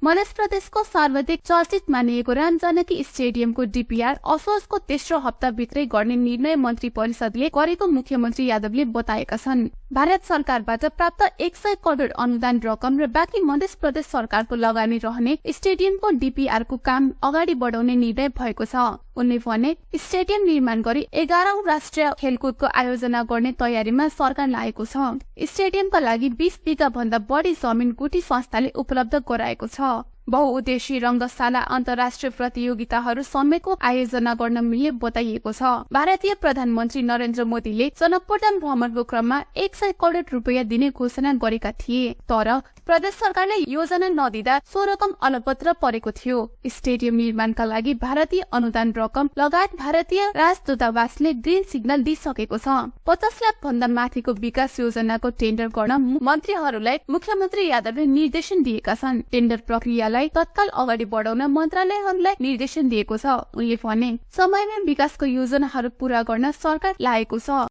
मध्य प्रदेशको सर्वाधिक चर्चित मानिएको रामजानकी स्टेडियमको डीपीआर असोजको तेस्रो हप्ताभित्रै गर्ने निर्णय मन्त्री परिषदले गरेको मुख्यमन्त्री यादवले बताएका छन्। भारत सरकारबाट प्राप्त 100 करोड अनुदान रकम र बाँकी मध्य प्रदेश सरकारको लगानी रहने स्टेडियमको डीपीआरको काम अगाडि बढाउने निर्णय भएको छ। उनले भने स्टेडियम निर्माण गरी 11औं राष्ट्रिय खेलकुदको आयोजना गर्ने तयारीमा सरकार लागेको छ। स्टेडियमका लागि 20 बिघा भन्दा बढी जमिन गुठी संस्थाले उपलब्ध गराएको छ। बहुउद्देश्यीय रंगशाला अन्तर्राष्ट्रिय प्रतियोगिताहरू समेतको आयोजना गर्न मिल्ने बताइएको छ। भारतीय प्रधानमन्त्री नरेन्द्र मोदीले जनकपुरधाम भ्रमणको क्रममा 100 करोड रुपैयाँ दिने घोषणा गरेका थिए, तर प्रदेश सरकारले योजना नदिँदा सो रकम अलपत्र परेको थियो। स्टेडियम निर्माणका लागि भारतीय अनुदान रकम लगायत भारतीय राजदूतावासले ग्रीन सिग्नल दिइसकेको छ। 50 लाख भन्दा माथिको विकास योजनाको टेन्डर गर्न मन्त्रीहरूलाई मुख्यमन्त्री यादवले निर्देशन दिएका छन्। टेन्डर प्रक्रियालाई तत्काल अगाडि बढाउन मन्त्रालयहरूलाई निर्देशन दिएको छ। उनले भने समयमै विकासको योजनाहरू पूरा गर्न सरकार लागेको छ।